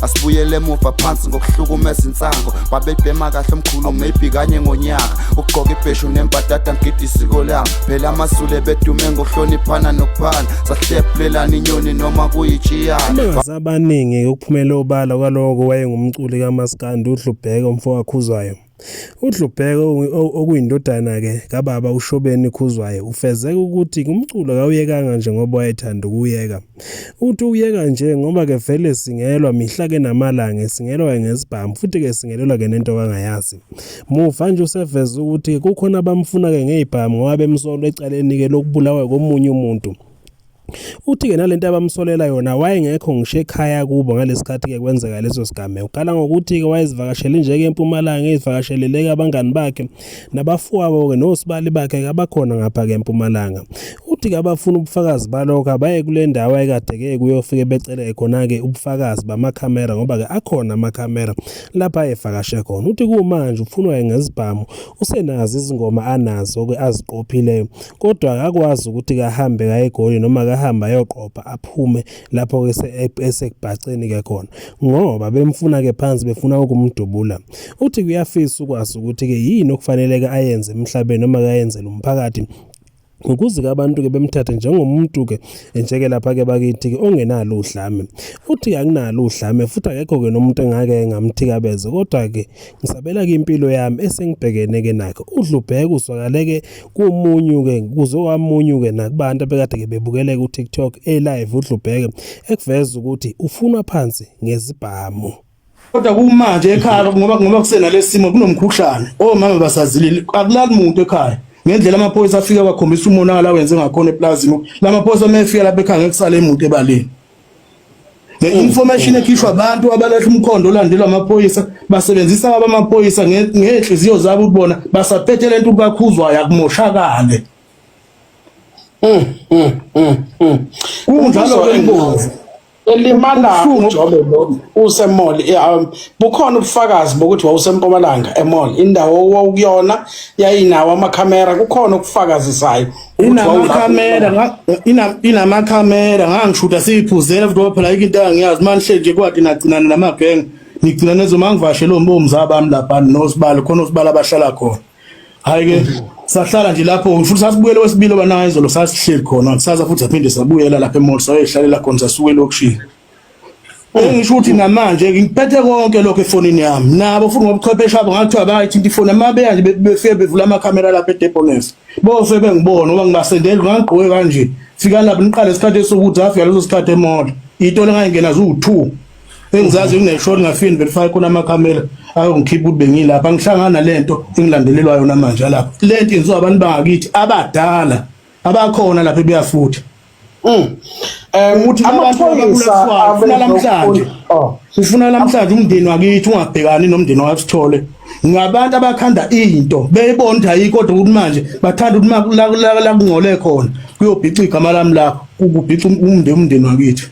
Asibuyele emuva phansi ngokuhlukumeza insango. Babebhema kahle omkhulu, maybe kanye ngonyaka. Ukugqoka ibheshu nembadada, ngigida isiko lami. Phela amaZulu bedume ngokuhloniphana nokuphana. Sahlephulelana inyoni noma kuyitshiyana. Abangazi abaningi ukuphumela obala kwaloko wayengumculi kaMaskandi uDlubheke umfowakhe Khuzwayo. UDlubheke okuyindodana-ke kababa uShobeni Khuzwayo ufezeka ukuthi umculo akawuyekanga nje ngoba wayethanda ukuwuyeka. Uthi uwuyeka nje ngoba-ke vele singelwa mihla-ke namalanga esingelwa-ke ngesibhamu futhi-ke singelelwa-ke nento angayazi. Muva nje useveze ukuthi kukhona abamfuna-ke ngezibhamu ngoba bemsola ecaleni-ke lokubulawa komunye umuntu. Uthi-ke nalento abamsolela yona wayengekho ngisho ekhaya kubo ngalesikhathi-ke kwenzeka leso sigameko. Ukhala ngokuthi-ke wayezivakashele nje-ke eMpumalanga, ezivakashelele-ke abangani bakhe nabafowabo-ke nosibali bakhe-ke abakhona ngapha-ke eMpumalanga. Uthi-ke abafuna ubufakazi balokho abaye kule ndawo ayekade-ke kuyofike becele khona-ke ubufakazi bamakhamera ngoba-ke akhona amakhamera lapha ayevakashe khona. Uthi kumanje ufunwa ngezibhamu, usenazo izingoma anazo-ke aziqophileyo kodwa akakwazi ukuthi kahambe kaye eGoli noma kahambe ayoqopha aphume lapho ke esekubhaceni ke khona ngoba bemfuna ke phansi befuna ukumdubula. Uthi kuyafisa ukwazi ukuthi ke yini okufanele ke ayenze emhlabeni noma kayenzele umphakathi ukuze ke abantu ke bemthathe njengomuntu ke njeke lapha ke bakithi ke ongenalo udlame. Uthi akunalo udlame futhi akekho ke nomuntu engake ngamthikabeze kodwa ke ngisabela ke impilo yami esengibhekene ke nakho. UDlubheke uzwakale ke kumunyu ke kuze wamunyu ke nakubantu abekade ke bebukele ku TikTok e live uDlubheke ekuveza ukuthi ufunwa phansi ngezibhamu. Kodwa kumanje ekhaya ngoba kusenalesimo kunomkhuhlane, omama basazilile, akulali muntu ekhaya. Ngendlela amaphoyisa afika bakhombisa umonakalo awenze ngakhona eplazini, lamaphoyisa uma efika lapha ekhaya ngeke kusale muntu ebaleni. Le-information ekhishwa abantu abalahla umkhondo olandelwa amaphoyisa, basebenzisa abamaphoyisa ngey'nhliziyo zabo ukuthi bona basaphethe lento kaKhuzwayo akumoshakale. Kunjalo ke Mbovu. Elimala Ubuhlungu. uJobe lo usemall, bukhona ubufakazi bokuthi wawusempumalanga emall, indawo owawukuyona yayinawo amakhamera, kukhona okufakazisayo ukuthi Inamakhamera wawulapho? Inamakhamera ngangishuda siyiphuzela futhi ngoba phela ayikho into angiyazi manje nje kwati nagcinana namagenge nigcina nezo mangivashele omzaba bami lapha nosibalo khona osibala abahlala khona. Hayi ke sahlala nje lapho futhi sasibuyela wesibili obanayo izolo sasihleli khona kusasa futhi saphinde sabuyela lapha emall sayoyihlalela khona sasuka elokishini. Engisho ukuthi namanje ngiphethe konke lokho efonini yami nabo futhi ngobuchwepheshe abo ngathiwa bayithinta ifoni mabeya nje befike bevula amakhamera lapha eDeboness bose bengibona ngoba ngibasendela ngangigqoke kanje fika lapho niqale isikhathi esokuthi afika leso sikhathi emall itolo ngayingena ziwu-2 engizazi ngineshort ngafini verify khona amakhamera ayongikhipha ukuthi bengilapha ngihlangana nalento engilandelelwa yona manje lapha lento yenziwa abantu bangakithi abadala abakhona lapha ebuyafuthi. Ukuthi abantu Amaphoyisa ababulawayo ufuna namhlanje Oh. ufuna namhlanje umndeni wakithi ungabhekani nomndeni wakasithole ngabantu abakhanda into beyibona ukuthi ayikho kodwa ukuthi manje bathanda ukuthi la kungcole khona kuyobhica igama lami lapho kubhica umndeni wakithi.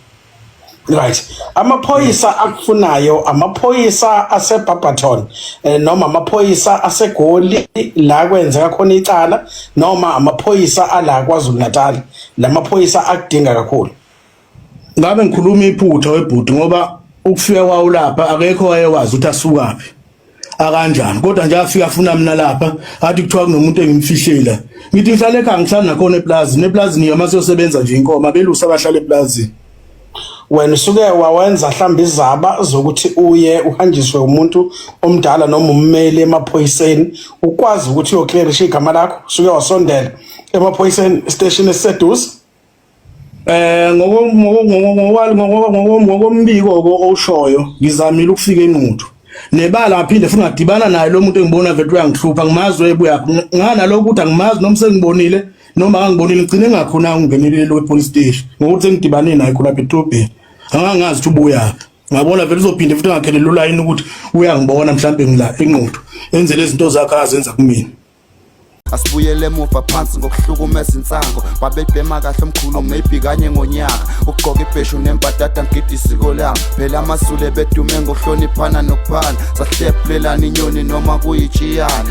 Right. Amaphoyisa akufunayo amaphoyisa aseBarberton noma amaphoyisa aseGoli la kwenzeka khona icala noma amaphoyisa ala KwaZulu Natal, lamaphoyisa akudinga kakhulu? Ngabe ngikhuluma iphutha webhuti ngoba ukufika kwawo lapha akekho wayewazi ukuthi asukaphi akanjani kodwa nje afika afuna mina lapha athi kuthiwa kunomuntu engimfihlela ngithi ngihlale ekhaya ngihlala nakhona eplazini eplazini yoma siyosebenza nje inkomo abelusi abahlala eplazini. Wena usuke wawenza mhlawumbe izaba zokuthi uye uhanjiswe umuntu omdala noma ummeli emaphoyiseni ukwazi ukuthi uyoclearisha igama lakho, usuke wasondela emaphoyiseni station esiseduze? Ngokombiko owushoyo ngizamile ukufika eNquthu nebala ngaphinde futhi ngadibana naye lo muntu engibona vele uyangihlupha ngimazi webuya nganalokho ukuthi angimazi noma sengibonile noma angibonile ngigcine ngakhona ungenelele lo police station ngokuthi sengidibane naye khona lapha edolobheni angangazi ukuthi ubuyaphi ngabona vele uzophinde futhi angakhelela ulayini ukuthi uyangibona mhlambe ngila eNquthu enze lezi zinto zakhe azenza kumina. Asibuyele emuva phansi ngokuhlukumeza insango. Babebhema kahle omkhulu, maybe kanye ngonyaka. Ukugqoka ibheshu nembadada, ngigida isiko lami. Phela amaZulu bedume ngokuhloniphana nokuphana. Sahlephulelana inyoni noma kuyitshiyane.